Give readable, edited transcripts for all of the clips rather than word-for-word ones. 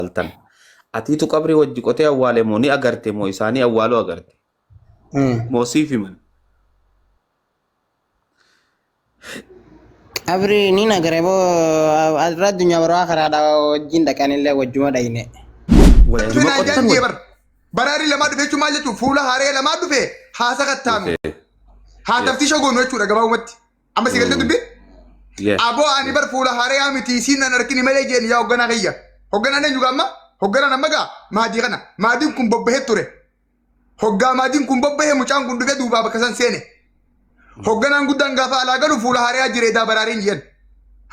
Awwaaltan. Atiitu qabrii wajji qotee awwaale moo ni agarte moo isaanii awwaaluu agarte? Moo siif himan? Qabri ni nagare boo irra addunyaa baroo karaadha wajjin dhaqanillee wajjuma dhayne. Wajjuma Finaa qottan jaan jee wajji. bar. Baraarii lamaa dhufe jechuun maal jechuun fuula haaree lamaa dhufe haasa kattaanu. Dhufe. Haa Yes. taftiisha goonu jechuudha gabaabumatti. Amma si galtee dubbii? Yeah. Aboo ani bar fuula haaree miti isiin nan argini malee jeen yaa hogganaa kiyya. Hogganaan eenyu gaamma? Hogganaan amma gaa maadii kana. Maadiin kun bobbahee ture. Hoggaa maadiin kun bobbahee mucaan kun dhufee duubaa bakka san seene. Hogganaan guddaan gaafa alaa galu fuula haaree jira edaa baraariin jeen.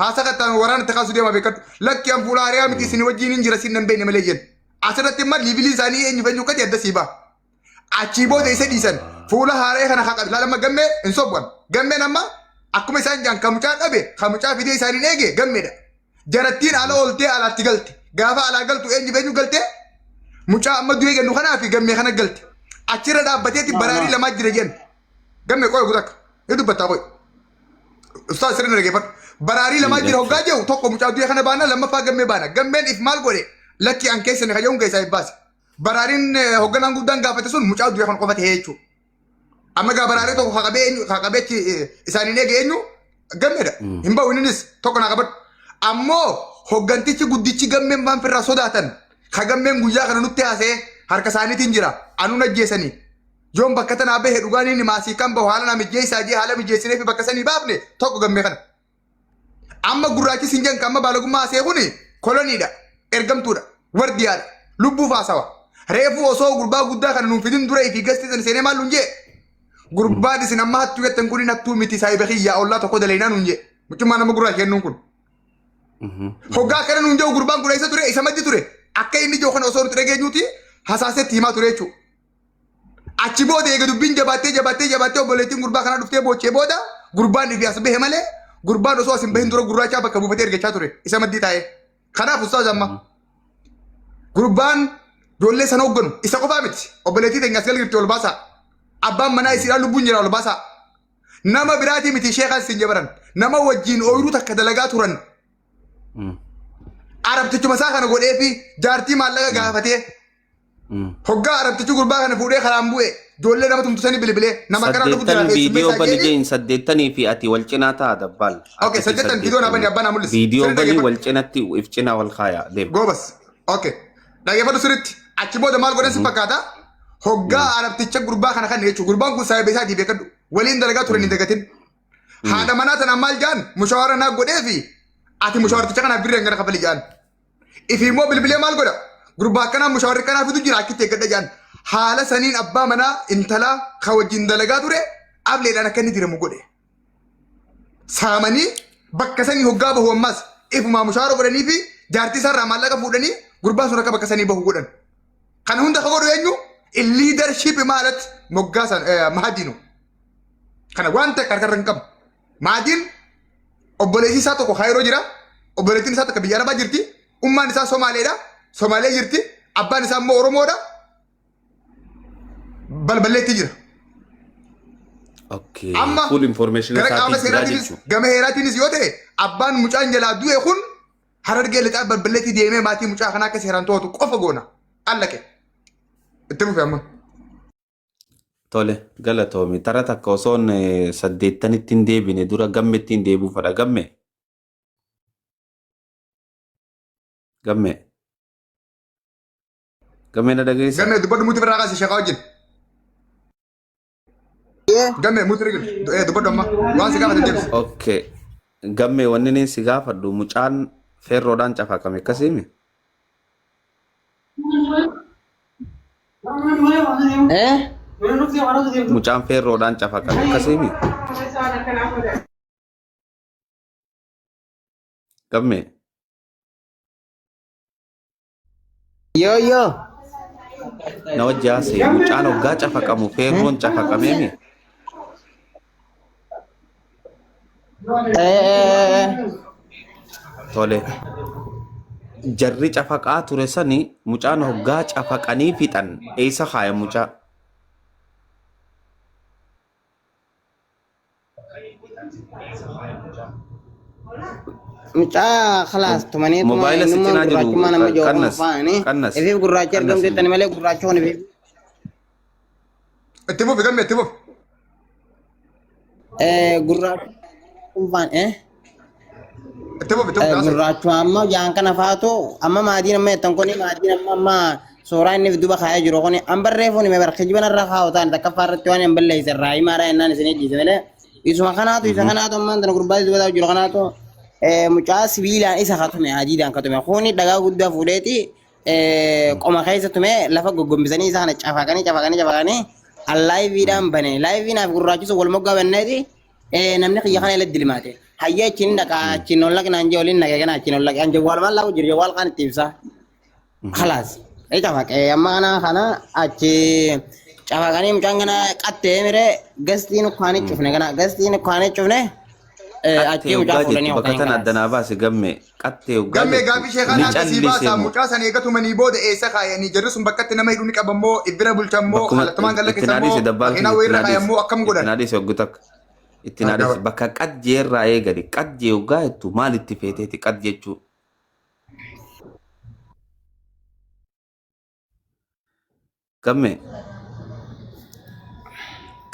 Haasa kattaan waraana itti kaasuu deema beekadhu. Lakki an fuula haaree miti isin wajjin hin jira isin nan beekne malee jeen. Asirratti immoo liivilii isaanii eenyu eenyu akka ta'e adda sii ba'a. Achii booda isa dhiisan fuula haaree kana haqa laala gammee hin sobban. Gammeen amma akkuma isaan jaan kan mucaa dhabe kan mucaa fidee isaaniin eege gammeedha. Jarattiin ala ooltee alaatti galte. Gaafa alaa galtu eenyu eenyu galte mucaa amma du'ee jennu kanaa fi gammee kana galte. Achirra dhaabbateeti baraarii lamaa jira jennu. Gammee qoy guutakka. Ni dubbattaa qoy. Ustaaz sirrii na dhaggeeffadhu. Baraarii lamaa jira hoggaa jiru tokko mucaa du'ee kana baana lammaffaa gammee baana. Gammeen if maal godhe lakki an keessa ni kajaa'uun keessaa if baase. Baraariin hogganaan guddaan gaafate sun mucaa du'ee kana qofa ta'ee jechuudha. Amma gaa baraarii tokko haqabee eenyu haqabee achi isaaniin eege eenyu gammeedha. Hin ba'u innis tokko naa qabadhu. Ammoo hoggantichi guddichi gammeen waan firraa sodaatan ka gammeen guyyaa kana nutti haasa'ee harka isaaniitiin jira anuun ajjeesanii. Yoon bakka tanaa bahe dhugaan inni maasii kan bahu haala naa mijeessaa jee haala mijeessinee fi bakka sanii baafne tokko gammee kana. Amma gurraachi siin jedhan kan amma baalagummaa haasa'e kuni koloniidha, ergamtuudha, wardiyaadha, lubbuuf haasawa. Reefuu osoo gurbaa guddaa kana nuun fidin dura ifii gastii sana seenee maal nuun jee? Gurbaan isin amma hattuu jettan kun hattuu miti saayiba kiyyaa ollaa tokko dalaynaa nuun jee. Mucummaa nama gurraacha jennuun kun. Hoggaa akkana nuun jedhu gurbaan kun eessa ture? Isa maddi ture. Akka inni jiru kana osoo nuti dhageenyuuti hasaasetti himaa ture jechuudha. Achi booda eega dubbiin jabaattee jabaattee jabaattee obboleettiin gurbaa kanaa dhuftee boochee booda gurbaan ifii as bahe malee gurbaan osoo as hin bahin dura gurraachaa bakka buufatee ergachaa ture isa maddii taa'ee. Kanaaf ustaaz amma gurbaan ijoollee sana hoogganu isa qofaa miti obboleettii teenya as galgirti ol baasaa. Abbaan manaa isiidhaan lubbuun jira ol baasaa. Nama biraatii miti sheekaan siin jabaran nama wajjin ooyiruu takka dalagaa turan arabtichuma isaa kana godhee fi jaartii maallaqa gaafatee Hoggaa arabtichi gurbaa kana fuudhee karaan bu'e ijoollee nama tumtu sanii bilbilee nama akkanaa dhufu jira Saddeettan viidiyoo keessummeessaa bani jeeni. jeen saddeettanii fi ati wal cinaa ta'a dabbaal. Okay, Ati fi saddeettan viidiyoo naa bani abbaa naa mul'isi. Viidiyoo Sirrii banii dhaggeeffadhu. wal cinatti if cinaa wal kaayaa deema. Goobas. Okay. Dhaggeeffadhu sirriitti. Achi booda maal godhan si fakkaata? Hoggaa arabticha gurbaa kana kan jechuudha. Gurbaan kun saayiba isaatii beekadhu. Waliin dalagaa turan hin dagatin. Haadha manaa tanaan maal jaan mushaawara naa godhee fi ati mushawarticha kanaaf birrii hangana kafali jaan. Ifi immoo bilbilee maal godha? Gurbaa akkanaa mushawarri akkanaa fidu jira akkitti eeggadha jedhan. Haala saniin abbaa manaa intalaa ka wajjin dalagaa ture ableedhaan akka inni diramu godhe. Saamanii bakka sanii hoggaa bahu ammas ifumaa mushaara godhanii fi jaartii isaarraa maallaqa fuudhanii gurbaan sun akka bakka sanii bahu godhan. Kana hunda ka godhu eenyu? Leadership maalat moggaasan mahadiinu. Kana waan ta'e harkarra hin qabu. Maatiin obboleessi isaa tokko Kaayiroo jira. Obboleettiin isaa takka biyya Arabaa jirti. Ummaan isaa Somaaleedha. Somaalee jirti. Abbaan isaa immoo Oromoodha. Balballeetti jira. Okay. Amma Full information gara qaama isaatii jira seeraatiinis jechuudha. gama heeraatiinis yoo ta'e abbaan mucaan jalaa du'e kun harargee lixaa balballeetti deemee maatii mucaa kanaa akka seeraan to'atu qofa goona. Allaqe. Itti fufe amma. Tole galatoomi tara takka osoon saddeettanitti hin deebine dura gammetti hin deebi'uu fedha gamme. Gamme. Gamme na dhageessa. Gammee dubbadhu muti birraa kaasi sheekaa wajjin. Gammee muti rigil dubbadhu amma waan si gaafate deebisi. Okay. Gamme wanni inni si gaafadhu mucaan feerroodhaan cafaqame akkasiimi. Eh? Mucaan feerroodhaan cafaqame akkasiimi. Gamme. Yoo yoo. Na wajji haasa'e mucaan hoggaa cafaqamu feerroon cafaqameemi. Eh, eh, eh. Tole. Jarri cafaqaa ture sani mucaan hoggaa cafaqanii fixan eessa kaayan mucaa? Mucaa khalaas tumaniituma Mobaayila si innummaan cinaa jiru gurraachummaa nama jiru kun qannas faani. qannas Ifiif gurraachi qannas argamtu jettani malee gurraachi kun ifiif. Itti fufi gamme itti fufi. Gurraachi kun faan Itti fufi itti fufi haasa'e. Gurraachu amma jaan kana faatu amma maatiin amma jettan kuni maatiin amma amma suuraa inni duuba kaa'ee jiru kuni an barreeffuun hime bara kijiban irra kaa'u ta'an takkaffaa irratti waan hin balleesse irraa himaadha jennaan isin ejjise malee isuma kanaatu isa kanaatu ammaan tana gurbaa duuba taa'u jiru kanaatu mucaa sibiilaan isa katume hadiidaan katume kuni dhagaa guddaa fuudheeti qoma keessa tume lafa goggombisanii isa kana cafaqanii cafaqanii cafaqanii laayiviidhaan bane laayiviinaaf gurraachisu wal moggaa banneeti namni kiyya kana ilatti dilmaate hayya achiin dhaqa achiin ol dhaqnaan jee waliin dhaqee kana achiin ol dhaqee an jawwaal maal laaku jiru jawwaal kaan itti ibsa khalaas ee cafaqee amma kana kana achi cafaqanii mucaan kana qattee mire gastiin kaanii cufne kana gastiin kaanii cufne Qattee achi mucaa hoggaa fuudhanii jettu bakka hoggaa tana khalaas. addanaa baase gamme qattee hoggaa Gammee jettu gaaffii sheekaa ni naaf sii callisee baasaa moo mucaa sana eegatumanii booda eessa kaayanii jarri sun bakkatti nama hidhuu ni qabammoo ibbira bulchammoo bakkuma kallattumaan itti naa gallakkisammoo dhiise dabbaal makiinaa kiyya itti wayirra naa dhiise kaayammoo akkam itti godhan. naa dhiise hoggu takka itti naa dhiise bakka qajjee irraa eegali qajjee hoggaa jettu maal itti feeteeti qaj jechuu gamme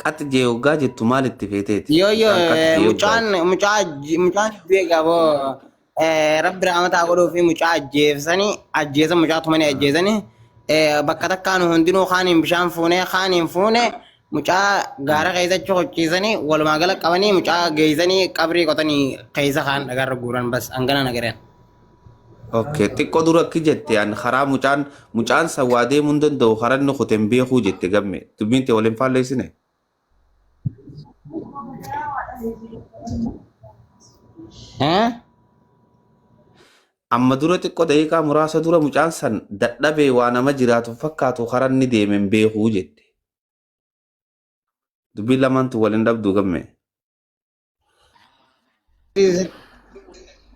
qaxjee hoggaa jettu maal itti feeteeti Yoo yoo mucaan qaxjee hoggaa mucaan jettu mucaa mucaan du'e gaafoo rabbi rahmataa godhuu fi mucaa ajjeesanii ajjeesan mucaa tumanii ajjeesanii bakka takkaan hundinuu kaaniin bishaan fuunee kaaniin fuune mucaa gaara keessatti hojjechiisanii walumaa gala qabanii mucaa geessanii qabrii qotanii keessa kaan dhagaarra guuran bas hangana nagareen. Okay, xiqqoo dura akki jette an karaa mucaan mucaan san waa deemuu hin danda'u karaa inni kute hin beekuu jette gamme dubbiin tee waliin faalleessine. Eh? Amma dura xiqqoo daqiiqaa muraasa dura mucaan san dadhabee waa nama jiraatu fakkaatu karaa inni deeme hin beekuu jette. Dubbiin lamaantu waliin dhabduu gamme.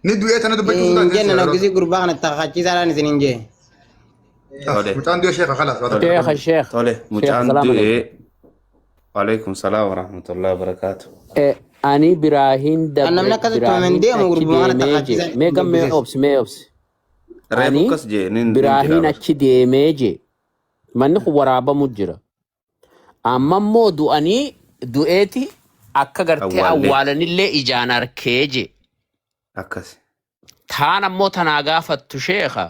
Ni du'ee tana dubbachuu Hin sodaate jenne jechuudha. naggisii gurbaa kana takkachiisaadhaan isin hin jee. Tole. Mucaan du'ee sheekha khalaas. Tole. Sheekha sheekh Tole sheekh mucaan salaam du'ee. alaikum. Waalaikum salaam warahmatullahi wabarakatuh. Ani Biraahin Kan namni dabre akkasitti tumamen Biraahin deemu achi gurbuma kana deemee jee takkachiisan mee gammee dubbisiisa. obsi mee obsi. Reefu Ani akkas jee nin jira Biraahin bara. achi deemee jee manni kun waraabamu jira. Amma immoo du'anii du'eeti akka gartee Awwaallee awwaalanillee ijaan arkee jee. akkas. Taan ammoo tanaa gaafattu sheekha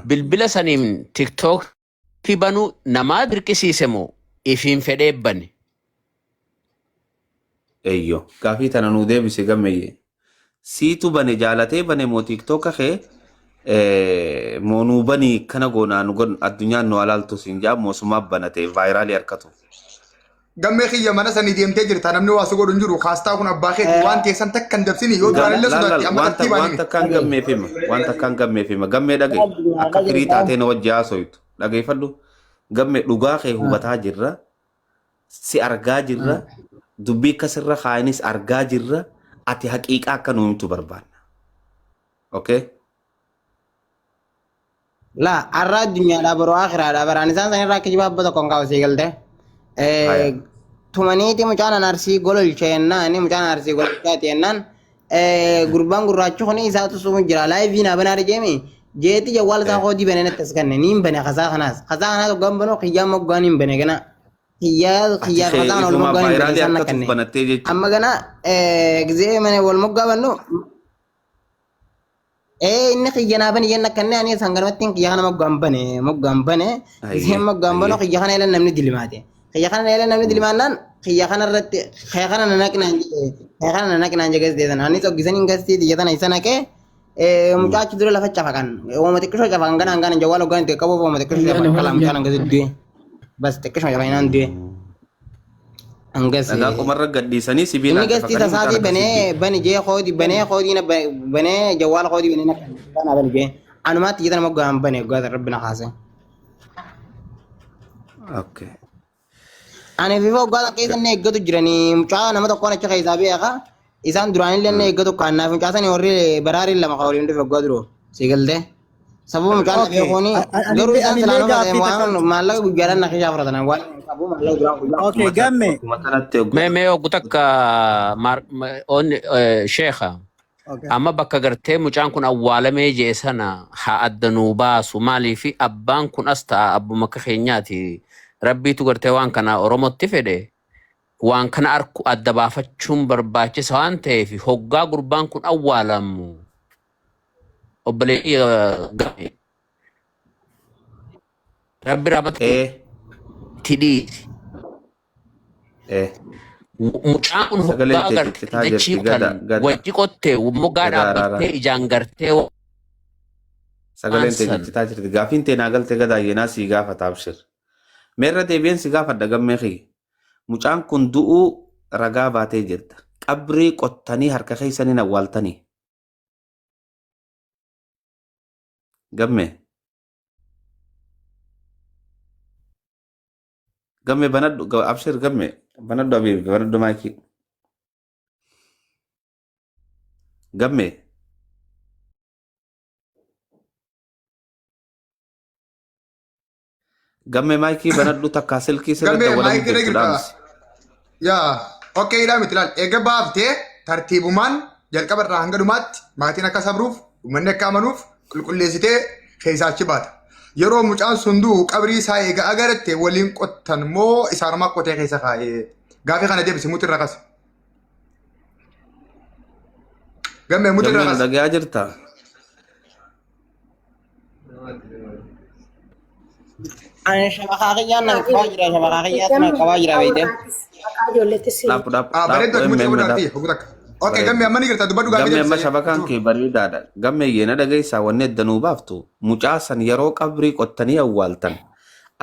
bilbila saniin tiktookii banuu namaa dirqisiise moo ifiin fedhee bane. Eeyyo gaafii tana nuu deebise gammeeyye. Siitu bane jaalatee bane moo tiiktooka kee moo nuu banii kana goonaa nu gon addunyaan nu alaaltu siin jaa moosumaa banate vaayiraalii harkatu. Gammee kiyya mana sanii deemtee jirta namni waa si godhu hin jiru kaastaa kun abbaa keeti waan teessan takka hin dabsini yoo duraan illee Laal sodaatti laal amma waan tartiibaan waan himi. takkaan gammeef hima waan takkaan gammeef hima gammee dhage akka firii taatee na wajji haasoytu dhageeffadhu gammee dhugaa kee hubataa jirra si argaa jirra dubbii akkasirra kaayanis argaa jirra ati haqiiqaa akka nu himtu barbaanna. Okay? La har'a addunyaadhaa boroo akhiraadhaa baraan isaan sanirraa akka jibaa abba tokkoon kaa'u sii galte. Haya. Tumaniiti mucaan an arsii gololche jennaan mucaan arsii gololchaati jennaan gurbaan gurraachi kun isaatu sumu jira laayivii naa banaa jeemi jeeti jawwaal isaa koodii banee natti as kanne niin bane kasaa kanaas kasaa kanaas hoggaan banuu kiyyaa moggaan hin bane gana kiyyaa Ati kiyyaa kee kasaa kana wal ifumaa moggaan hin bane vaayiraalii isaan na akkatuuf kanne banattee jechuudha. amma gana gizee mana wal moggaa bannu Inni kiyya naa bani jenna kanneen ani sanganumatti kiyya kana moggaan bane moggaan bane Ayyee isheen moggaan banu ayyee. kiyya kana eela namni dilimaate kiyya kana eela namni dilimaannaan kiyya kana irratti kiyya kana na naqinaan jedhe kiyya kana na naqinaan jedhe gasitee sana anis hoggisaniin gasitee kiyya tana isa naqee mucaa achi dura lafa cafaqan ooma xiqqishoo cafaqan ganaan ganaan jawwaal hoggaan itti qabuuf ooma xiqqishoo cafaqan kalaa mucaan hangas du'e bas xiqqishoo cafaqinaan du'e hangas Dhagaa qomarra gadhiisanii Inni sibiilaan gastii cafaqanii mucaan tasaatii akkasii banee du'e. bani jee koodii banee koodii na banee jawwaala koodii banee na kana bani jee anumaatti jedhan moggaan bane gaafa rabbi na kaase. Okay. Ani fi moggaa keessa inni eeggatu jiranii mucaa nama tokkoon achi keessaa beeka isaan duraanillee inni eeggatu kaannaaf mucaa sani warri baraariin lama kan waliin dhufe waggaa duroo si galtee. Sababa mucaan na Okay. beekuuni garuu Anillee isaan silaa anillee nama gaaffii waan takka. maallaqa guyyaadhaan na keessaa fudhatan waan qabu maallaqa duraan guyyaa. Okay, gamme. Akkuma kanatti Mee mee oggu takka on sheekha. Okay. Amma bakka gartee mucaan kun awwaalamee jee sana haa adda nuu baasu. Maaliif abbaan kun as ta'a abbuma akka keenyaati. Rabbiitu gartee waan kana Oromootti fedhe. Waan kana arku adda baafachuun barbaachisa waan ta'eef hoggaa gurbaan kun awwaalamu obboleettii game rabbi rahmata itti dhiisi. Mucaan kun Sagaleen hoggaa tee gartee ciccitaa dachii jirti gada kan gada wajji qottee moggaa gada araaraa. dhaabbattee ijaan gartee waan Sagaleen tee san ciccitaa jirti. Gaafiin tee naa galte gadaa yeenaa sii gaafata abshir. Meerra deebi'een si gaafadha gammee kiyya. Mucaan kun du'uu ragaa baatee jirta. Qabrii qottanii harka keessaniin awwaaltanii. Gammee. Gammee banadhu abshir gammee banadhu abiibi banadhu maayikii. Gammee. Gamme maayikii banadhu takkaa silkii sirra Gammee dawwalamu maayikii irra jirtu jirta. dhaamsi. Yaa okkee hidhaa miti laal eega baaftee tartiibumaan jalqaba irraa hanga dhumaatti maatiin akka sabruuf uummanni akka amanuuf qulqulleessitee keessaa achi baata. Yeroo mucaan sun du'u qabrii isaa eega agaratte waliin qottan moo isaanumaa qotee keessa kaa'ee gaafii kana deebisi muti irra kasa. Gammee muti irra Gammee nu kasa. dhagayaa jirtaa? Ani shabakaa kiyyaan na qabaa jira shabakaa kiyyaatu na qabaa jira beekte. Maqaa ijoolleettis Dhaabbu dhaabbu Ah, dhaabbu bareedu ati muti MM godhu dhaabbu. arti hogu takka. Okay, Bareedu. gammee amma ni jirta dubbadhu gaafii Gammee amma deebisi. shabakaan kee bareedaadha. Gammee yeena dhageessaa wanni edda nuu baaftu mucaa san yeroo qabrii qottanii awwaaltan.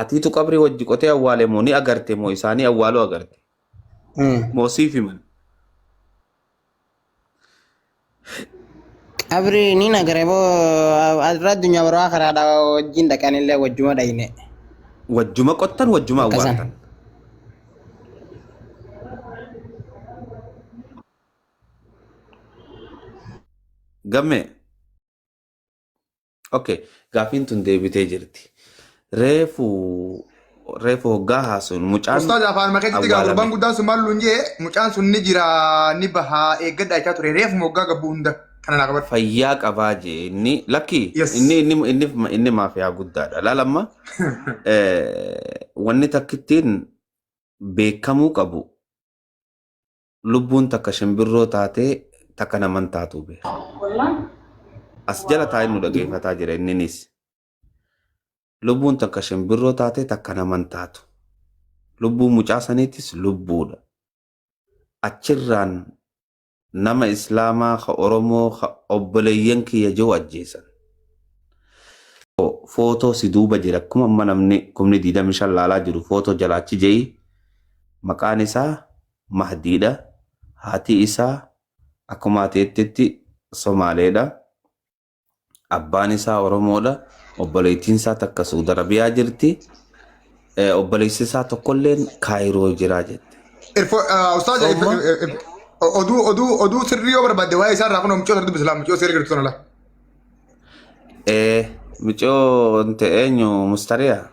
Atiitu qabrii wajji qotee awwaale moo ni agarte moo isaanii awwaaluu agarte? Moo siif himan? Qabri ni nagare boo irra addunyaa biroo karaadha wajjin dhaqanillee wajjuma dhayne. Wajjuma qottan wajjuma Akkasan. awwaaltan. Gammee. Okay, gaafiin tun deebitee jirti. Reefu reefu hoggaa haasawnu mucaan Ustaaz afaan makeetitti gaa gurbaan awwaalame. guddaan sun maal nuun jee mucaan sun ni jira ni bahaa eeggadha jechaa ture reefu moggaa gabbuu hunda kana naa qabadhu. Fayyaa qabaa jee inni lakki Yes. inni inni inni inni maafiyaa guddaadha. Laal amma wanni takkittiin beekamuu qabu lubbuun takka shimbirroo taatee takka naman taatuu beeka. As jala taa'ee nu dhageeffataa jira inninis. Lubbuun takka shimbirroo taatee takka naman taatu. Lubbuun mucaa saniitis lubbuudha. Achirraan nama Islaamaa ka Oromoo ka obboleeyyan kiyya jiru ajjeesan. Footoo si duuba jira akkuma amma namni kumni 25 laalaa jiru footoo jalaachi je'i maqaan isaa Mahdiidha. Haati isaa akkuma ati jettetti Somaaleedha. Abbaan isaa Oromoodha. Obboleettiin isaa takka Saudi Arabiyaa jirti. Obboleessi isaa tokkolleen Kaayiroo jira jette. Irfo ustaaz Sooma oduu oduu oduu sirrii yoo barbaadde waa'ee isaa irraa kun mucoo sana dubbisa laa mucoo seera jirtu sana laa. Micoo ta'e eenyu Mustariyaa?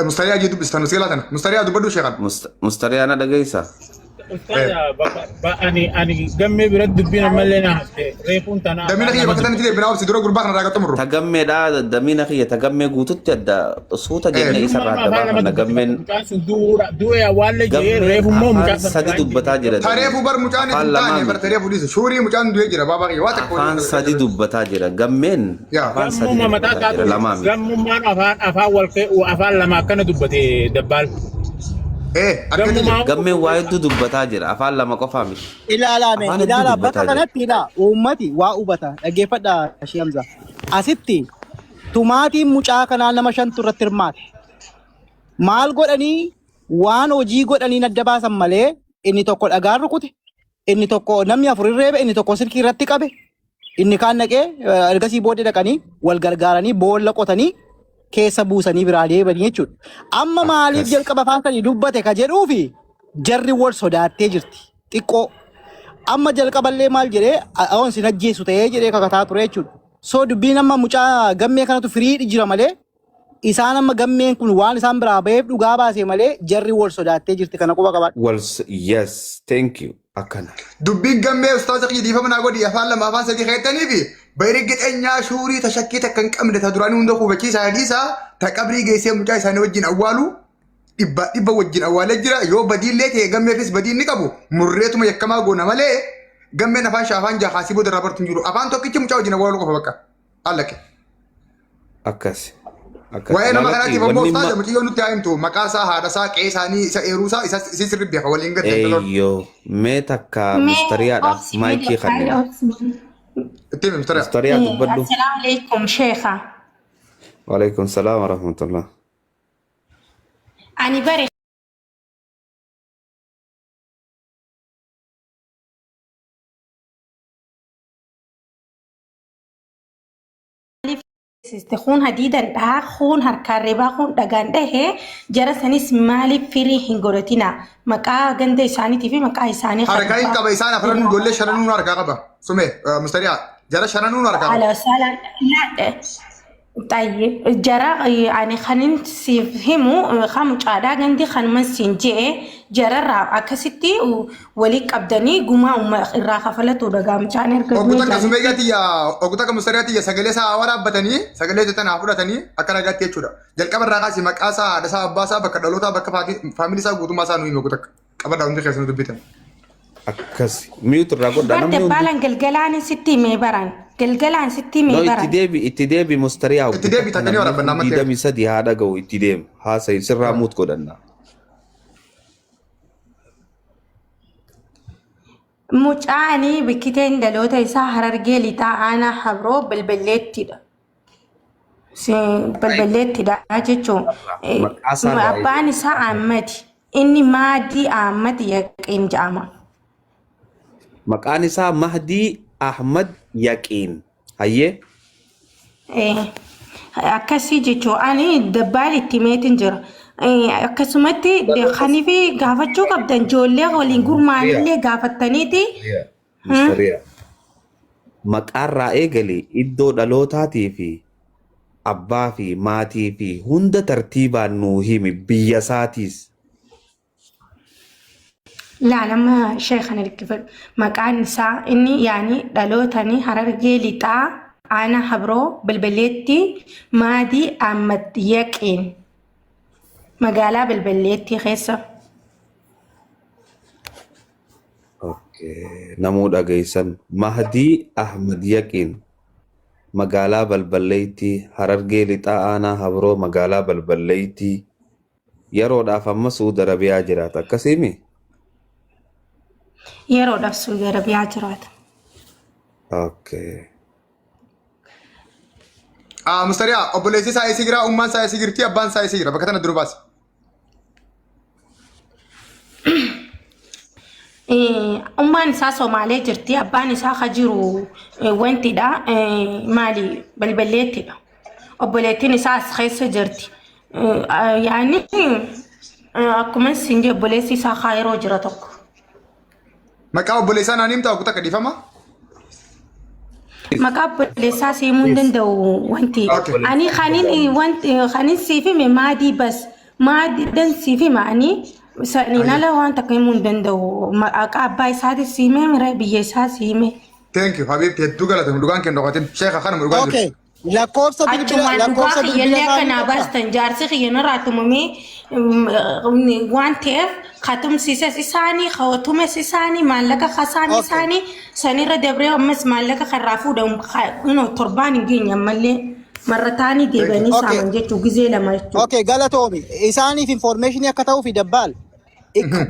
Mustariyaa jee dubbistan seelaa tana. Mustariyaa dubbadhu sheekan. Mustariyaa na dhageessaa? Ustaaza bakka ani ani gammee biratti dubbiin ammallee na hafte reefuun tana Damina afaan kiyya nama bakka tanatti dubbate. deebinaa obsi dura gurbaa kana irraa xumurru. Tagammeedha damina kiyya tagammee guututti adda suuta jennee isarraa Innummaan adda afaan nama baafanna dubbate bakka gammeen mucaan sun du'uudha du'e awwaalle jee gammeen reefummoo afaan mucaan san sadi biraa hin dubbataa deemne. jira Tareefu dameen bar mucaan afaan hin lamaa taane bar miti tareefu dhiise. Shuurii mucaan du'ee jira baabaa kiyya waa takka afaan waliin sadi dubbataa jira gammeen Yaa. afaan sadi Gammuma mataa dubbataa jira isaatu lamaa miti. gammummaan afaan afaan wal afaan lama akkana dubbate dabbaal. Argate jira. Gammumaa Gammeen waa hedduu dubbataa jira afaan lama qofaa miti Ilaalaa mee afaan hedduu ilaalaa bakka dubbataa jira. kanatti ilaa uummati waa hubata dhaggeeffadha Shii Hamza. Asitti tumaatiin mucaa kanaa nama shantu irratti hirmaate. Maal godhanii waan hojii godhanii adda baasan malee inni tokko dhagaan rukute, inni tokko namni afur reebe, inni tokko silkii irratti qabe, inni kaan dhaqee ergasii booddee dhaqanii wal gargaaranii boolla qotanii keessa buusanii biraa deebanii jechuudha. Amma maaliif Akkas. jalqaba afaan sanii dubbate ka jedhuufi jarri wal sodaattee jirti xiqqoo. Amma jalqaballee maal jedhee aoon sin ajjeesu ta'ee jedhee kakataa ture jechuudha. So dubbiin amma mucaa gammee kanatu firiidhi jira malee isaan amma gammeen kun waan isaan biraa baheef dhugaa baase malee jarri wal sodaattee jirti kana quba qabaadhu. Wal yes thank you. Akkana. Dubbiin gammee ustaaza kiyya dhiifama naa godhi afaan lama afaan sadii keettanii fi bayri gixeenyaa shuurii ta shakkii takka hin qabne ta duraanii hunda hubachiisaa dhiisaa ta qabrii geessee mucaa isaanii wajjin awwaalu dhibba dhibba wajjin awwaalee jira. Yoo badiillee ta'e gammeefis badii inni qabu murreetuma yakkamaa goona malee gammeen afaan shaa afaan jaha kaasii booda irraa bartu hin jiru. Afaan tokkichi mucaa wajjin awwaaluu qofa bakka allaqe. Akkas. Akkas. Waa'ee nama Laalatti kanaatiif ammoo wanni ustaaza mucayyoo nutti haa himtu. Maqaa isaa, haadha isaa, qe'ee isaanii, isa eeruu isaa, isa isii sirri beeka waliin gadda intaloon. Eeyyoo mee takka Mee mustariyaadhaaf obsi mee maayikii dabbaale kannina. obsi. Itti himi mustariyaa. Mustariyaa dubbadhu. Assalaamu alaikum sheekha. Waalaikum salaam warahmatullah. Ani bare Kun hadiidan dhahaa, kun harkaan reebaa, kun dhagaan dhahee, jara sanis maaliif firii hin godhatina? Maqaa ganda isaaniitii fi maqaa isaanii Harkaa hin qaba isaan afran ijoollee shananuun harkaa qaba. Sume mustariyaa jara shananuun harkaa qaba. Ala saalaan xayyee jara ani kanin siif himu kan mucaadhaa gandi kanuman siin je'e jararraa akkasitti walii qabdanii gumaa irraa kafalatu dhagaa mucaan erga Oggu du'ee takka jaanitti. sumeeyyaa tiyya, oggu takka mustariyaa tiyya sagalee isaa waraabbatanii sagalee tana haa fudhatanii akka ragaatti jechuudha. Jalqaba irraa kaasi maqaa isaa, haadha isaa, abbaa isaa, bakka dhalootaa, bakka faamilii isaa guutummaa isaa nu himi oggu takka. Qabadhaa hundi keessanuu dubbitan. Akkas. Mute irraa godhaa Bar namni hundi. dabbaalaan galgalaan sitti himee baran. Galgalaan sitti No himee itti baran. deebi itti deebi mustariyaa Itti deebi takka takka ni namni waraabbanna kun ammatti. 23 haa dhaga'u itti deemu. Haasa'i sirraa muut godhanna. Mucaani bikkiteen dhaloota isaa Harargee Lixaa Aanaa Habroo Balballeettidha. Balballeettidha jechuun. Maqaa isaa irraa Abbaan isaa Ahmad. Inni Maadii Ahmad Yaqiin jedhama. Maqaan isaa Mahdii Ahmad Yaqiin. Hayyee. Akkasii jechuun ani dabbaal itti himeetiin jira. Akkasumatti kanii fi gaafachuu qabdan ijoollee waliin gurmaa'anillee gaafattaniiti. Mustariyaa. Maqaarraa eegali iddoo dhalootaatii fi abbaa fi maatii fi hunda tartiibaan nuu himi biyya isaatiis. Laalama sheekhan ergifadhu. Maqaan isaa inni yaani dhalootani Harargee Lixaa Aanaa Habroo Balballeetti Maadii Ahmad Yaqiin magaalaa Balballeetti keessa. Okay. Namuu dhageessan. Mahdii Ahmad Yaqiin magaalaa Balballeetti Harargee Lixaa Aanaa Habroo magaalaa Balballeetti yeroodhaaf amma Suudi Arabiyaa jiraata. Akkasiimi? Yeroodhaaf Suudi Arabiyaa jiraata. Okay. Ah, Mustariyaa obboleessi isaa eessa jira? Ummaan isaa eessa jirti? Abbaan isaa eessa jira? Bakka tana dura baasi. Ummaan isaa Somaalee jirti. Abbaan isaa ka jiru wantidha. Maali balballeettidha. Obboleettiin isaa as keessa jirti. Yaani akkuma isin jedhe obboleessi isaa kaayiroo jira tokko. Maqaa obboleessaa naan himtaa oggu takka dhiifama? Maqaa obboleessaa siimuu hin danda'u wanti. Okay. Ani kanin wanti kanin siif hime maadii bas maadiidhaan siif hima ani saniin ala waan takka himuu hin danda'u. Maqaa abbaa isaatis si hime mira biyya isaa si hime. Thank you Habibti, hedduu galatoomi, dhugaan kee hin dhokatin. Sheekha kanuma dhugaan Okay. jirtu. Lakkoofsa bilbila Achumaan dhugaa lakkoofsa bilbila kiyyallee akka isaanii naa qabdaa? baastan jaarsi kiyya narraa tumamee waan ta'eef katumsiisas isaanii kawatumes isaanii maallaqa kasaame Okay. isaanii sanirra dabree ammas maallaqa karraa fuudhamu torbaan hin geenye ammallee marrataanii Thank you. deebi'anii Okay. saaman jechuu gizee lama jechuudha. Okay, galatoomi. Isaaniif information akka ta'uufi dabbaal.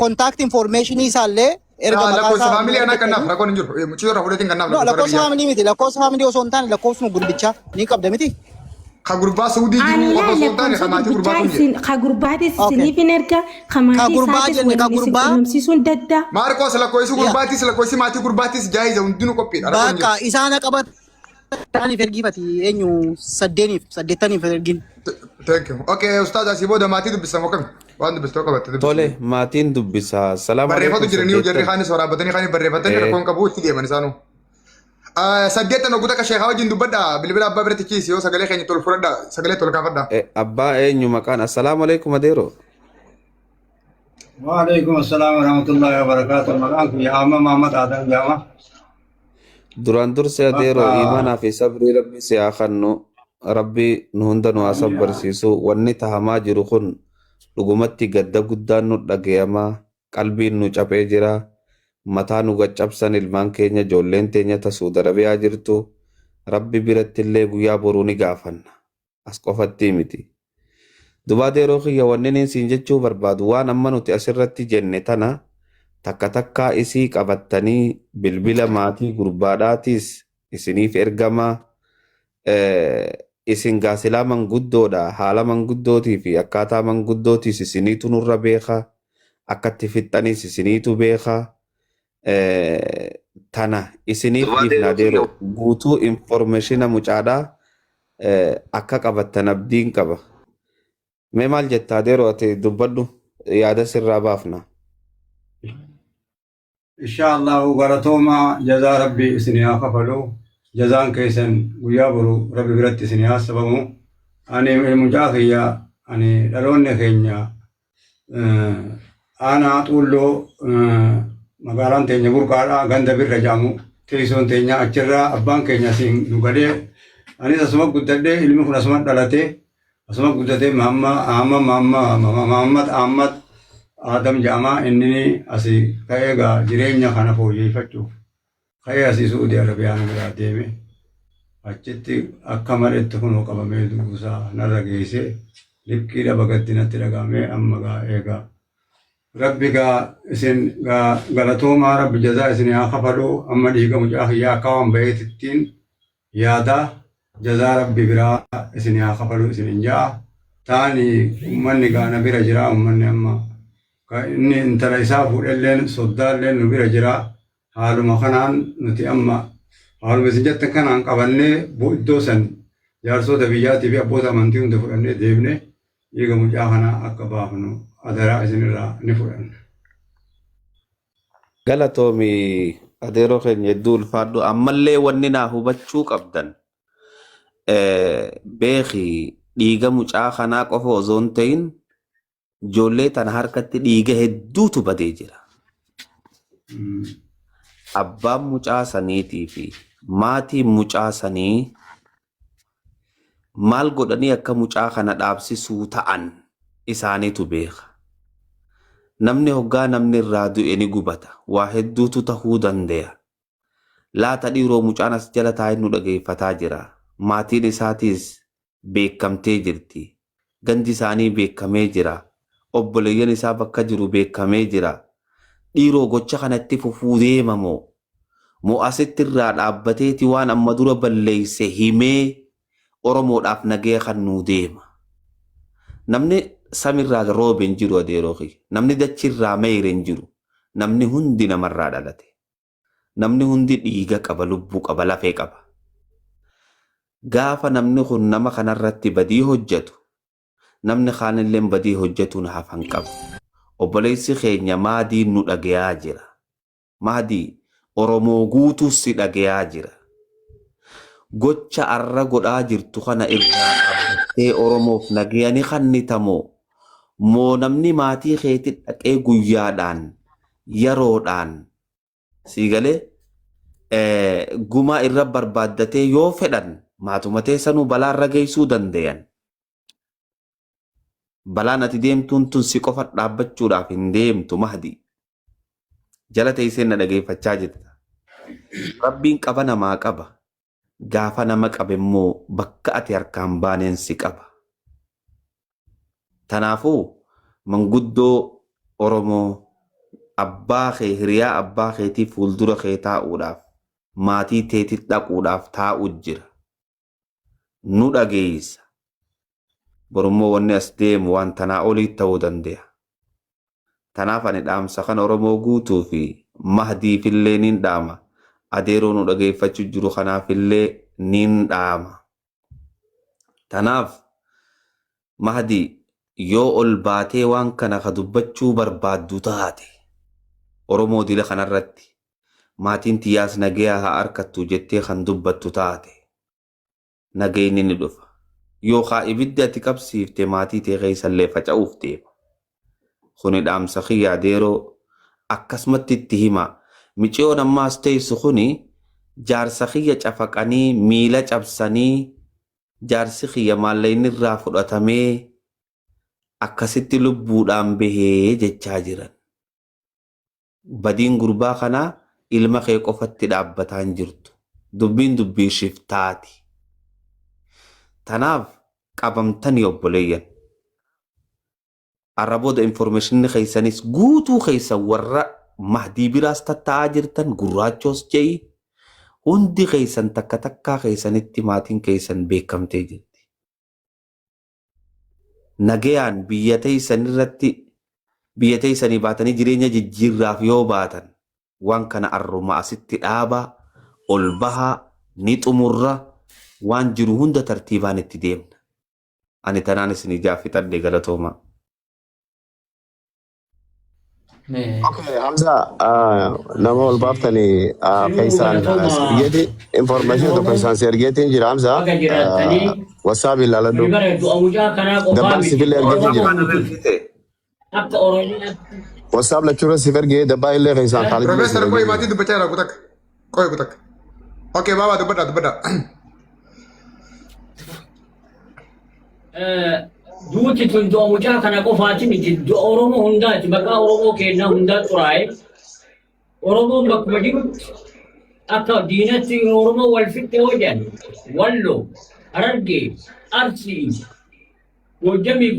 Contact information isaallee erga maqaa Lakkoofsa isaa faamilii anaa kannaaf argatanii. rakkoon hin jiru. Mucayyoo irraa fudhatiin kannaaf No, lakkoofsa lakkoofsa biyyaa. faamilii miti. Lakkoofsa faamilii osoo hin taane lakkoofsuma gurbichaa ni qabda miti. Ka gurbaa Suudii Ani jiru qofa laa osoo hin taane ka lakkoofsa maatii gurbaa gurbichaa kun jedhe. isin ka gurbaatis Okay. isiniif hin erga ka Ka maatii gurbaa isaatis jenne ka waliin isin gurbaa qunnamsiisuun dadda. Maarqoos lakkoofsi yaa gurbaatis lakkoofsi maatii gurbaatis jaayiza hundinuu qophiidha rakkoon hin bakka jiru. isaan qabataniif ergiifati eenyu saddeeniif saddeettaniif ergin. Thank you. Okay, ustaaz asii booda maatii dubbisamu akkami? Waan dubbistoo qabatte dubbisi. Tole maatiin dubbisa. Salaam Barreeffatu alaikum jiranii jarri saddeettan. kaanis waraabbatanii kaanis barreeffatanii rakkoon qabu itti deeman isaanuu. Saddeettan oguu takka sheekaa wajjin dubbadha. Bilbila abbaa biratti ciisi yoo sagalee keenya tol fudhadha. Sagalee tol kaafadha. Abbaa eenyu maqaan? Assalaamu alaikum adeero. Waalaikum assalam warahmatullahi wabarakatuh. Maqaan kiyya Ahmad Muhammad Adam jedhama. Duraan dursee adeeroo Bakka iimaanaa fi sabrii rabbi si haa kennu. Rabbi nu hunda nu haa sabbarsiisu. Wanni tahamaa jiru kun dhugumatti gadda guddaan nu dhagayama. Qalbiin nu caphee jira. Mataa nu gaccabsan ilmaan keenya ijoolleen teenya ta Suudi Arabiyaa jirtu. Rabbi biratti illee guyyaa boruu ni gaafanna. As qofatti miti. Duba adeeroo kiyya wanni niin siin jechuu barbaadu waan amma nuti asirratti jenne tana takka takkaa isii qabattanii bilbila maatii gurbaadhaatiis isiniif ergama. Isin gaa silaa manguddoodha haala manguddootii fi akkaataa manguddootiis isiniitu nurra beeka akkatti fixxaniis isiniitu beeka. Tana isiniif dhiifna adeeroo guutuu informeeshina mucaadhaa akka qabattan abdiin qaba. Mee maal jetta adeeroo ati dubbadhu yaada sirraa baafna. Insha Allahu galatoomaa jazaa rabbi isin haa kafalu. Jazaan keessan guyyaa boru rabbi biratti isin haa sabamu. Ani mucaa kiyya ani dhaloonni keenya Aanaa Xuulloo magaalaan teenya burqaadha ganda birra jedhamu teessoon teenya achirraa abbaan keenya asiin nu galee anis asuma guddadhee ilmi kun asuma dhalatee asuma guddatee Mahammad Ahmad Adam jedhama inni asii ka'ee gaa jireenya kana fooyyeffachuuf Ka'ee asii Su'uudii Arabiyaa na biraa deeme. Achitti akka maletti kunoo qabamee du'uusaa narra geesse. Likkii dhaba gaddi natti dhaga'amee amma gaa eegaa. Rabbi gaa isin gaa galatoomaa rabbi jazaa isin haa kafalu amma dhiiga mucaa kiyyaa akka waan baheetittiin yaada jazaa rabbi biraa isin haa kafalu isin hin ja'a. Taani ummanni gaa na bira jira ummanni amma ka inni intala isaa fuudhelleen soddaalleen nu bira jira. Haaluma kanaan nuti amma haaluma isin jettan kanaan qabannee iddoo san jaarsoota biyyaatii fi abboota amantii hunda fudhannee deemnee dhiiga mucaa kanaa akka baafnu adaraa isinirraa ni fudhanna. Galatoomi adeeroo keenya hedduu ulfaadhu. Ammallee wanni naa hubachuu qabdan beeki dhiiga mucaa kanaa qofa osoo hin ta'in Ijoollee tana harkatti dhiiga hedduutu badee jira. Abbaan mucaa saniitii fi maatiin mucaa sanii maal godhanii akka mucaa kana dhaabsisuu ta'an isaaniitu beeka. Namni hoggaa namni irraa du'e ni gubata. Waa hedduutu tahuu dandaya. Laata dhiiroo mucaan as jala taa'ee nu dhageeffataa jira. Maatiin isaatiis beekamtee jirti. Gandi isaanii beekamee jira. Obboleeyyan isaa bakka jiru beekamee jira. Dhiiroo gocha kana itti fufuu deema moo? Moo asitti irraa dhaabbateeti waan amma dura balleeyse himee Oromoodhaaf nagaya kannuu deema? Namni samirraa roobe hin jiru adeeroo kiyya. Namni dachirraa meeyre hin jiru. Namni hundi namarraa dhalate. Namni hundi dhiiga qaba, lubbuu qaba, lafee qaba. Gaafa namni kun nama kanarratti badii hojjetu, namni kaanilleen badii hojjetuun hafan qabu. Obboleessi keenya Maadiin nu dhagayaa jira. Maadii Oromoo guutuu si dhagayaa jira. Gocha arra godhaa jirtu kana irraa dhaabbattee Oromoof nagaya ni kannitamoo? Moo namni maatii keetti dhaqee guyyaadhaan, yeroodhaan sii galee gumaa irra barbaaddatee yoo fedhan maatuma teessanuu balaa irra geessuu dandayan. Balaan ati deemtuun tun si qofa dhaabbachuudhaaf hin deemtu Mahdi. Jala teessee na dhageeffachaa jirta. Rabbiin qaba namaa qaba. Gaafa nama qabe immoo bakka ati harkaan baaneen si qaba. Tanaafuu manguddoo Oromoo abbaa kee hiriyaa abbaa keetii fuuldura kee taa'uudhaaf maatii teetit dhaquudhaaf taa'u jira. Nu dhageessa. Borummoo wanni as deemu waan tanaa olii ta'uu dande'a. Tanaaf ani dhaamsa kana Oromoo guutuu fi Mahdiifillee niin dhaama. Adeeroo nu dhageeffachu jiru kanaafillee niin dhaama. Tanaaf Mahdi yoo ol baatee waan kana ka dubbachuu barbaaddu taate Oromoo dila kanarratti maatiin tiyyaas nageya haa arkattu jettee kan dubbattu taate nageyni ni dhufa. Yookaa ibiddi ati qabsiifte maatii tee keessallee faca'uuf deema. Kuni dhaamsa kiyya adeeroo akkasumatti itti hima. Miciyoon ammaas teessu kuni jaarsa kiyya cafaqanii miila cabsanii jaarsi kiyya maallaqni irraa fudhatamee akkasitti lubbuudhaan bahee jechaa jiran. Badiin gurbaa kanaa ilma kee qofatti dhaabbataa hin jirtu. Dubbiin dubbii shiftaati. Tanaaf qabamtanii obboleeyyan. Arra booda informationni keessanis guutuu keessan warra Mahdii biraas tatta'aa jirtan gurraachoos je'i hundi keessan takka takkaa keessanitti maatiin keessan beekamtee jirti. Nagayaan biyya teessan irratti biyya teessanii baatanii jireenya jijjiirraaf yoo baatan waan kana arruma asitti dhaabaa ol bahaa ni xumurra waan jiru hunda tartiibaan itti deemna. Ani tanaan isin ijaa fixadhe galatoomaa. Okay, Hamza, nama ol baaftanii Sinuu keessaan galatooma ergeeti information tokko Oromoo isaan si ergeetiin jira Hamza. baga jiraattanii WhatsApp ilaaladhu. nuyi bara du'a mucaa kanaa qofaa Dabbaan miti sifillee ergeetiin Oromoo jira. guutuutti akka Oromiyaatti WhatsApp lachuurra sif ergee dabbaa illee keessaan Khaalid illee sif Professor ergee qoy jira. maatii dubbachaa jira kutakka. Qoy kutakka. Okay, baabaa dubbadhaa dubbadhaa. Duuti tun du'a mucaa kana qofaati miti du'a Oromoo hundaati maqaa Oromoo keenyaa hundaa xuraa'e Oromoon bakkuma jirutti akka diinatti Oromoo wal fixxe yoo jedhan Walloo Harargee Arsii Goojjamii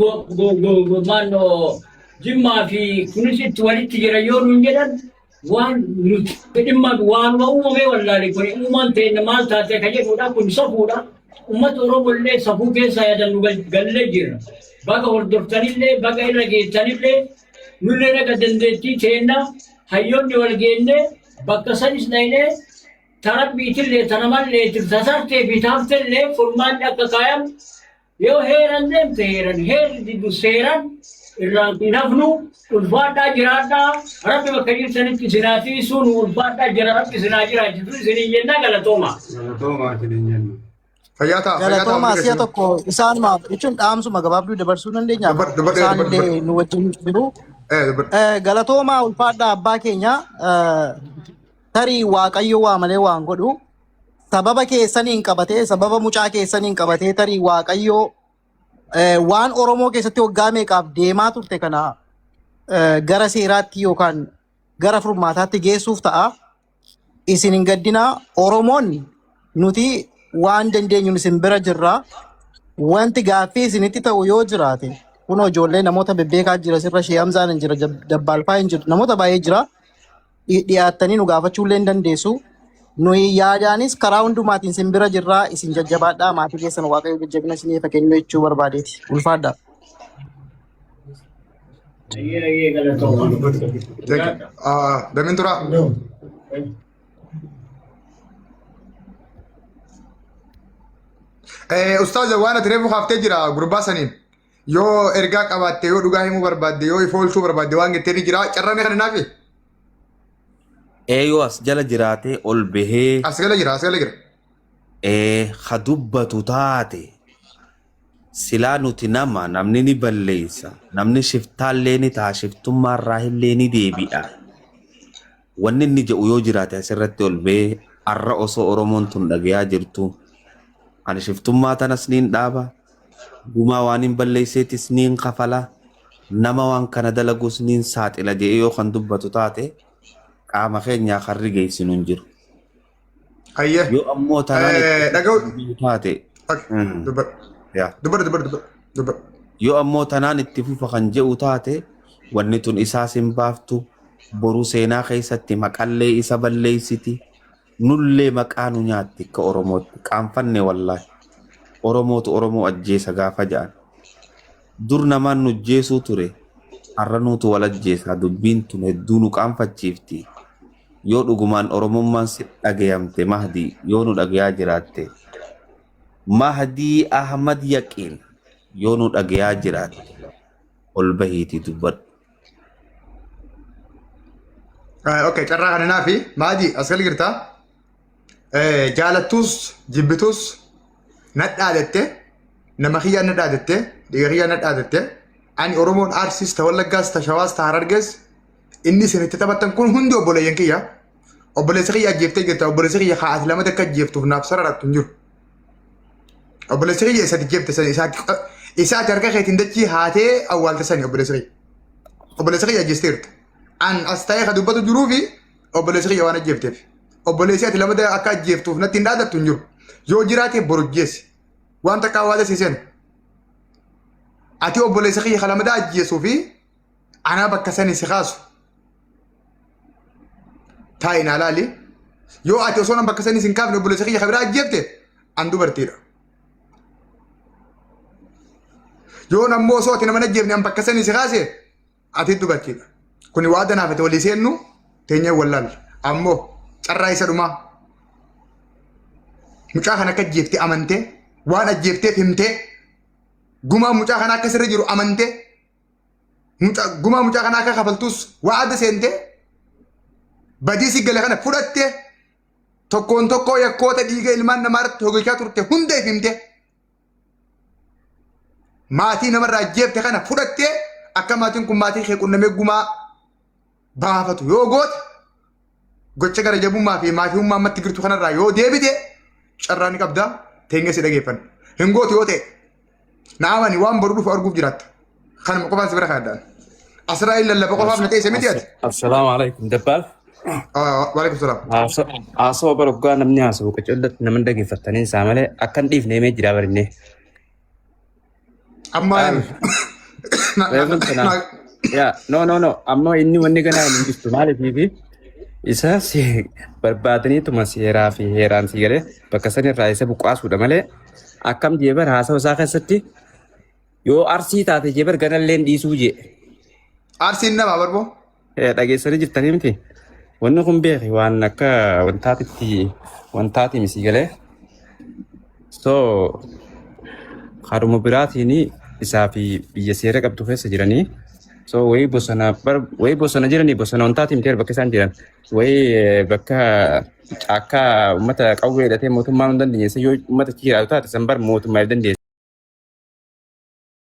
maannoo Jimmaa fi kunis itti walitti jira yoo nuun jedhan waan nuti dhimma waanuma uumamee wallaale kun uumaan teenya maal taate ka jedhudha kun safuudha. Uummata Oromoo illee safuu keessa yaadannu gallee jirra. Baga hordoftanillee baga irra geessanillee nullee naga dandeettii teenna hayyoonni wal geenne bakka sanis dhaynee tarabbiitillee tanamallee tasartee fi taaftellee furmaanni akka kaayamu Yoo heeran deemte heeran, heerri diddu seeran irraan hin hafnu ulfaadhaa jiraadhaa rabbi bakka jirtanitti isin haa tiisu nu ulfaadhaa jira rabbi isin haa jiraachisu isiniin jenna galatooma. Galatoomaa isiniin jenna. Fayyaa ta'a, fayyaa ta'a Galatoomaa hundi si'a keessanuu. tokko isaanumaaf jechuun dhaamsuma gabaabduu dabarsuu dandeenya. Dubbadhu, dubbadhu, Isaan dubbadhu, illee dubbadhu. nu wajjin jiru. Eh, dubbadhu. Galatoomaa ulfaadhaa abbaa keenya tarii waaqayyo waa malee waan godhu sababa keessaniin qabatee sababa mucaa keessaniin qabatee tarii waaqayyo waan Oromoo keessatti waggaa meeqaaf deemaa turte kana gara seeraatti yookaan gara furmaataatti geessuuf ta'a. Isin hin gaddinaa Oromoon nuti waan dandeenyuun isin bira jirra. Wanti gaaffii isinitti ta'u yoo jiraate kunoo ijoollee namoota bebbeekaa jira sirra Shee Hamzaan hin jira Dabbaalfaa hin jiru namoota baay'ee jira. Dhiyaattanii nu gaafachuu illee hin dandeessu. Nuyi yaadaanis karaa hundumaatiin isin bira jirraa isin jajjabaadhaa maatii keessan waaqayyo jajjabina isiniif haa kennu jechuu barbaadeeti. Ulfaadhaa. Ayyee ayyee galatooma. Thank you. Ah, Damiin turaa. Eh, Ustaaza waan ati reefu kaaftee jira gurbaa saniin. Yoo ergaa qabaatte, yoo dhugaa himuu barbaadde, yoo ifa oolchuu barbaadde waan jettee ni jira. Carraa meeqa naafi? Ee yoo as jala jiraatee ol bahee As gala jira, as gala jira. ee ha dubbatu taate silaa nuti nama namni ni balleessa namni shiftaallee ni ta'a shiftummaarraa illee ni deebi'a. Wanni inni jedhu yoo jiraate asirratti ol bahee arra osoo Oromoon tun dhagayaa jirtu ani shiftummaa tanas niin dhaaba gumaa waan hin balleesseetis niin kafala nama waan kana dalagus niin saaxila jedhee yoo kan dubbatu taate qaama keenyaa kan rigeessinu hin jiru. Hayyee. Yoo ammoo tanaan itti Dhaga'u. fufu taate Dubbadhu. yaa. Dubbadhu, dubbadhu, dubbadhu. Dubbadhu. Yoo ammoo tanaan itti fufa kan jedhu taate wanni tun isaas hin baaftu boru seenaa keessatti maqallee isa balleessiti nullee maqaa nu nyaatti akka Oromootti qaanfanne wallaahi Oromootu Oromoo ajjeesa gaafa jedhan dur namaan nu ajjeesuu ture har'a nuutu wal ajjeesaa dubbiin tun hedduu nu qaanfachiifti yoo dhugumaan Oromummaan si dhagayamte Mahdii yoo nu dhagayaa jiraatte Mahdii Ahmad Yaqiin yoo nu dhagayaa jiraatte ol bahiitii dubbadhu. Okay, carraa kana naafi Maadii as gala jirtaa? Jaalattuus jibbitus nadhaadatte nama kiyyaan nadhaadatte dhiiga kiyyaan nadhaadatte Ani Oromoon Arsiis ta Wallaggaas ta Shawaas ta Harargees inni isin itti taphattan kun hundi obboleeyyan kiyya. Obboleessa kiyya ajjeeftee jirta. Obboleessa kiyya haa ati lamata akka ajjeeftuuf naaf sararattu hin jiru. Obboleessa kiyya isa ajjeefte sani isa ati harka keetiin dachii haatee awwaalte sani obboleessa kiyya. Obboleessa kiyya ajjeesteerta. An as ta'ee ka dubbatu jiruu fi obboleessa kiyya waan ajjeefteef. Obboleessi ati lamata akka ajjeeftuuf natti hin dhaadattu hin jiru. Yoo jiraate boru ajjeesi. Waan takka awwaala sii seenu. Ati obboleessa kiyya ka lamata ajjeesuu fi anaa bakka sani si kaasu. Taa'i naa laali. Yoo ati osoo nan bakka sani sin kaafne obboleessa kiyya ka biraa ajjeefte an dubartiidha. Yoo ammoo osoo ati nama hin ajjeefne an bakka sani si kaase ati dubartiidha. Kuni waada naaf ati walii seennu teenyee wallaalla. Ammoo carraa isa dhumaa. Mucaa kana akka ajjeefte amantee waan ajjeefteef himtee gumaa mucaa kana akka sirra jiru amantee gumaa mucaa kana akka kafaltus waada seentee badii si gale kana fudhattee tokkoon tokkoo yakkoota dhiiga ilmaan namaa irratti hojjechaa turte hunda if himtee maatii namarraa ajjeefte kana fudhattee akka maatiin kun maatii kee qunnamee gumaa baafatu yoo goote gocha gara jabummaa fi maafiyummaa ammatti jirtu kanarraa yoo deebite carraa ni qabda teenyee si dhageeffanna. Hin gootu yoo ta'e na amani waan boru dhufu arguuf jiraatta. Kanuma qofaan si bira kaa'adhaan. Asraa'il lallaba qofaaf na teesse miti ati. Assalaamu alaikum Dabbaal. Waalaikum salaam. Haasawa bara hoggaa namni haasawu qacollatti nama dhageeffattaniin isaa malee akkan dhiifne himee jira barinne. Amma Reefun sana yaa no no no amma inni wanni ganaa hin jirtu maaliif fi isa si barbaadaniituma seeraa fi heeraan si galee bakka sanirraa isa buqqaasuudha malee akkam jee bara haasawa isaa keessatti yoo arsii taate jee bar ganalleen dhiisuu jee. Arsiin nama barboo. Dhageessanii jirtanii miti. Wanni kun beeki waan akka wantaatitti wantaati misi galee. So haruma biraatiin isaa fi biyya seera qabdu keessa jiranii. So wayii bosona bar wayii bosona jiranii bosona wantaati miti bakka isaan jiran. Wayii bakka caakkaa uummata qawwee hidhatee mootummaan hin dandeenye yoo uummata achi jiraatu taate san bar mootummaa hin dandeesse.